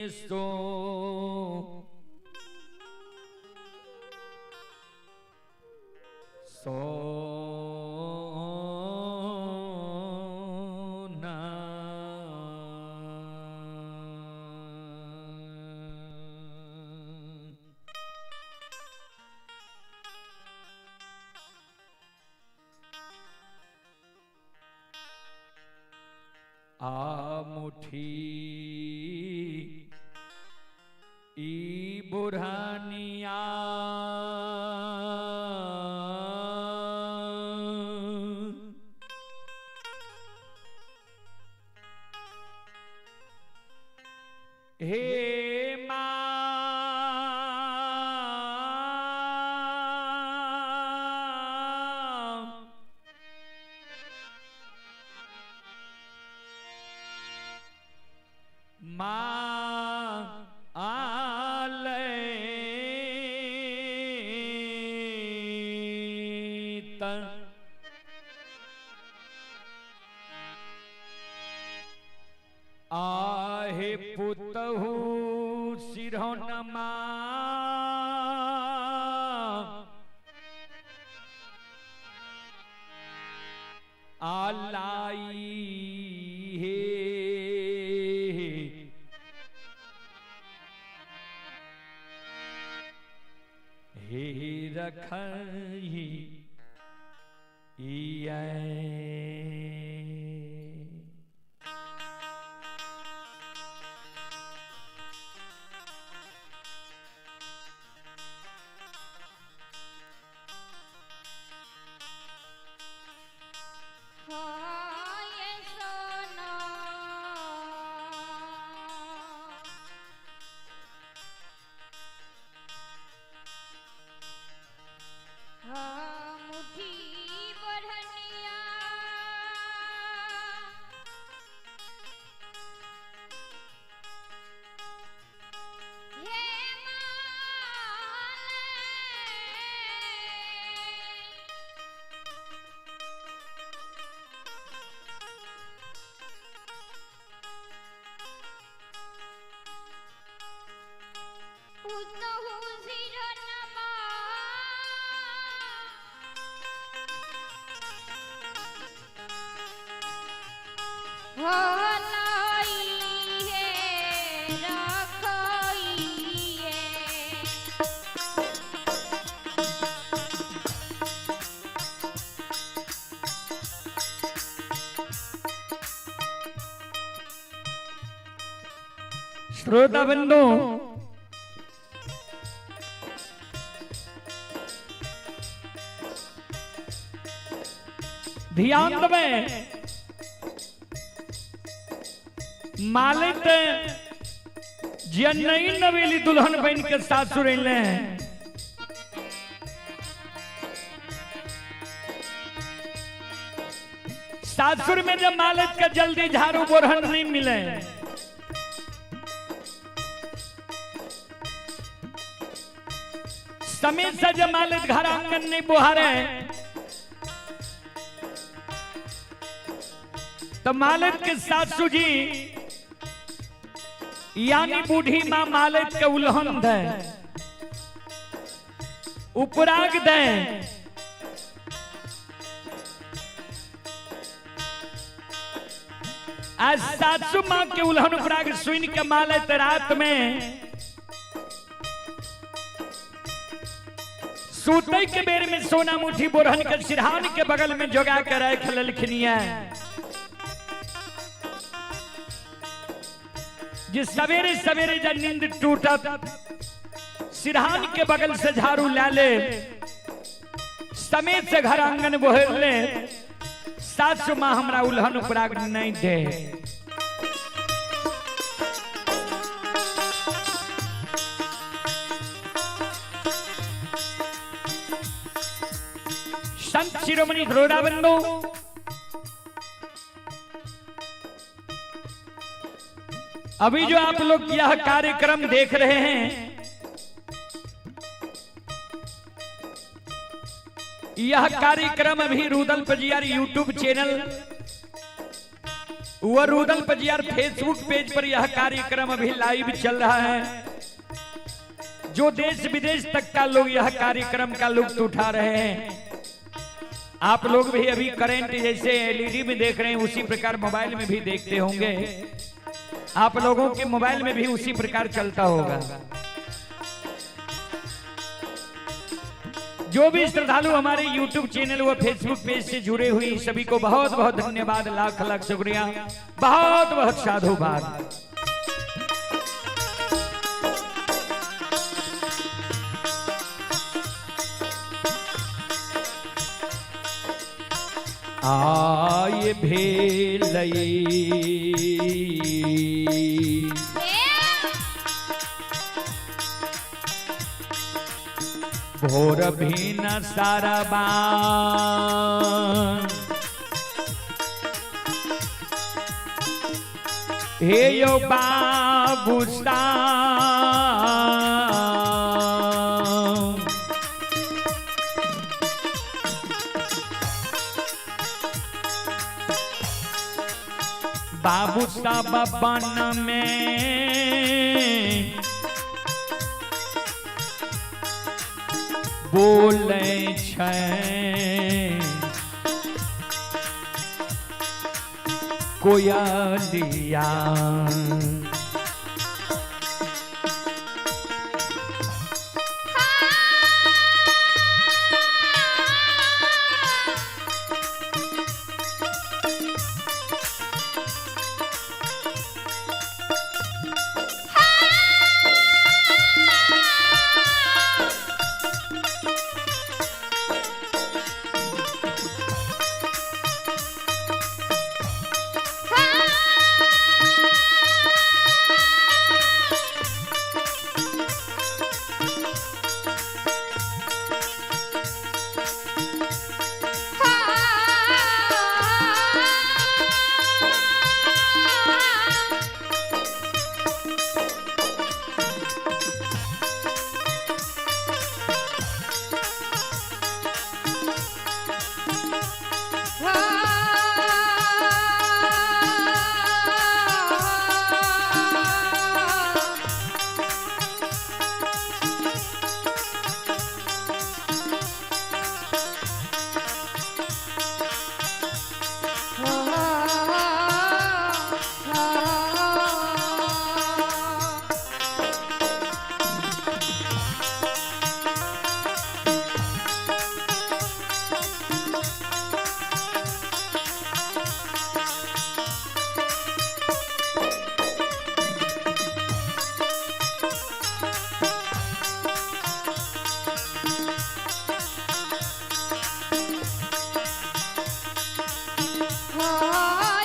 सो सोना। आ मुठी ई बुरहानिया हे माँ आलैत आहे पुतहु सिरहनमा आलाई हे हे रखही सोना। मुठी बढ़निया हे माले पुतहु सिरनमा हलाई हे रखइए। श्रोता बंधु, ध्यान देवे मालिक जे नई नवेली दुल्हन बन के सासुर अइले हैं, सासुर में जब मालिक के जल्दी झाड़ू बोरहन नहीं मिले, समय से जब मालिक घर आंगन नहीं बुहारे, तो मालिक के सासू जी यानी बूढ़ी माँ मालिक के उल्हन दे, उपराग दे, आज सासू माँ के उल्हन उपराग सुन के मालिक रात में सूते के बेर में सोना मुठी बोरहन के सिरहान के बगल में जोगा के रख ललखनिया, जिस सवेरे सवेरे जब नींद टूटत सिरहान के बगल से झाड़ू ला ले, समेत से घर आंगन बोहर ले, सासु माँ हमरा उल्हन उपराग नहीं दे। संत शिरोमणि बंधु, अभी जो आप लोग यह कार्यक्रम देख रहे हैं, यह कार्यक्रम अभी रुदल पजियार यूट्यूब चैनल वह रुदल पजियार फेसबुक पेज पर यह कार्यक्रम अभी लाइव चल रहा है। जो देश विदेश तक का लोग यह कार्यक्रम का लुत्फ उठा रहे हैं। आप लोग भी अभी करंट जैसे एलईडी में देख रहे हैं, उसी प्रकार मोबाइल में भी देखते होंगे। आप लोगों के मोबाइल में भी उसी प्रकार चलता होगा। जो भी श्रद्धालु हमारे YouTube channel व Facebook page से जुड़े हुए, सभी को बहुत बहुत धन्यवाद, लाख लाख शुक्रिया, बहुत बहुत साधुवाद। आय भेलई भोर भी न सारबा, हे यो बाबू साहब। बाबू साहब बन में बोले छै कोयलिया।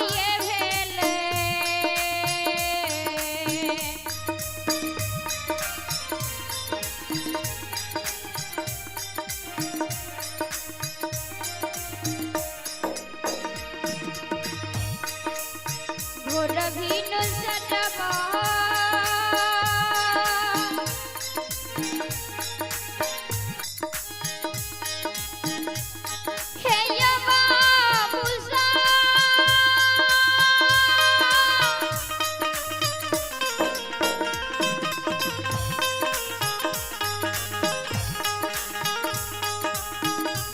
ये भेले। भोर भिनु सटबा, हे यो बाबू साहब।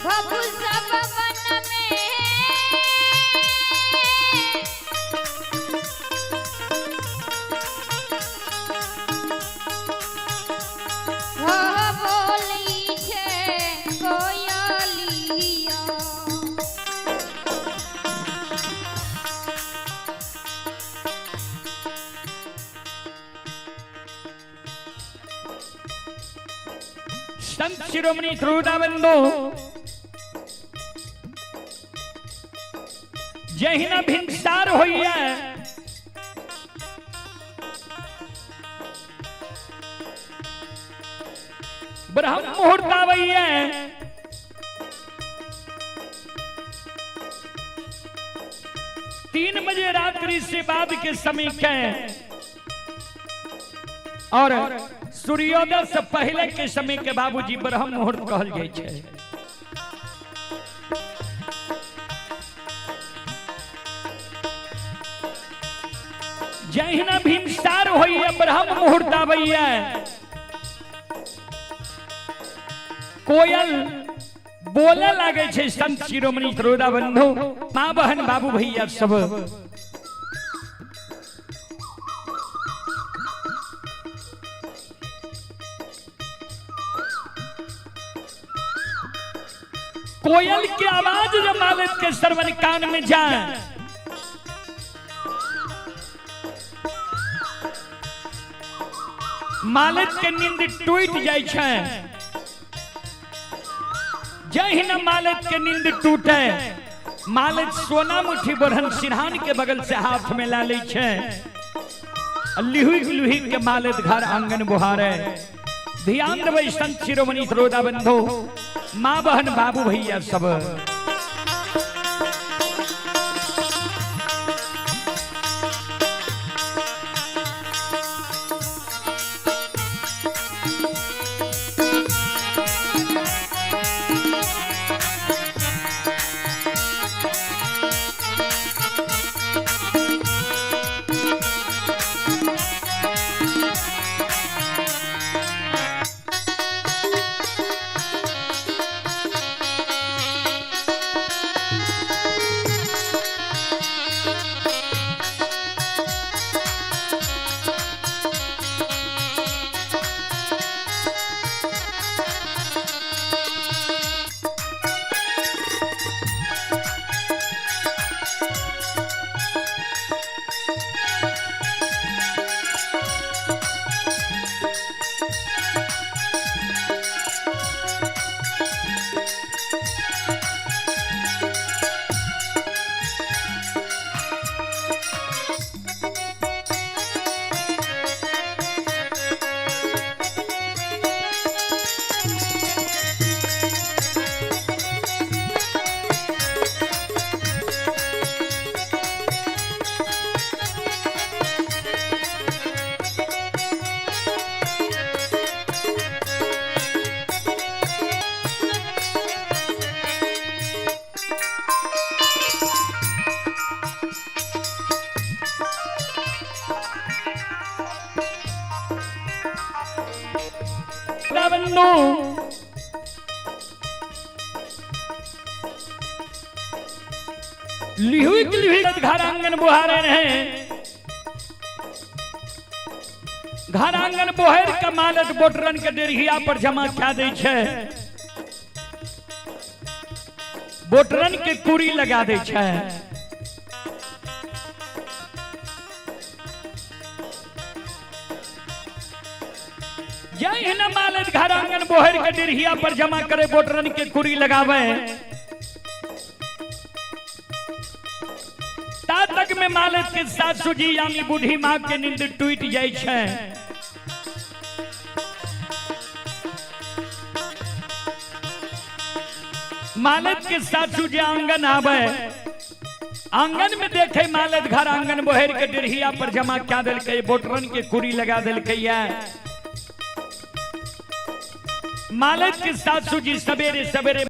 बाबू सब वन में हो बोली छे कोयलिया। संत शिरोमणि त्रुदाबंधु जहिना भिनसार होइए ब्रह्म मुहूर्त आबैये, 3 बजे रात्रि से बाद के समय के और सूर्योदय से पहले के समय के बाबूजी ब्रह्म मुहूर्त कहल जाइ छै। जहिना भिनसार होइए, ब्रह्म मुहूर्त आबैए, कोयल बोले लागे छै। संत शिरोमणि श्रोता बंधु, माँ बहन बाबू भैया सब, कोयल की आवाज जब मालिक के श्रवण कान में जाए, मालिक के नींद टूट जाय छै। जहिना मालिक के नींद टूटे, मालिक सोना मुट्ठी बढ़न सिरहान के बगल से हाथ में ला लै छै, लिहुक लुहिक के मालिक घर आंगन बुहारे। ध्यान देबै संत शिरोमणि श्रोता बंधु, माँ बहन बाबू भैया सब। बंधु, लिहुक लिहुक घर आंगन बुहारे रहे। घर आंगन बोहर के मालत बोटरन के डेरहिया पर जमा क्या दै छै, बोटरन के कुरी लगा दै छै। जहिना मालत घर आंगन बोहर के डेरहिया पर जमा करे, बोटरन के कुरी लगावे, ता तक में मालत के सासू जी यानी बूढ़ी माँ के नींद टूट जाय छै। मालत के सासू जी आंगन आवे, आंगन में देखे मालत घर आंगन बोहर के डेरहिया पर जमा क्या देलकै, बोटरन के कुरी लगा देलकै। मालत के सासू जी सवेरे सवेरे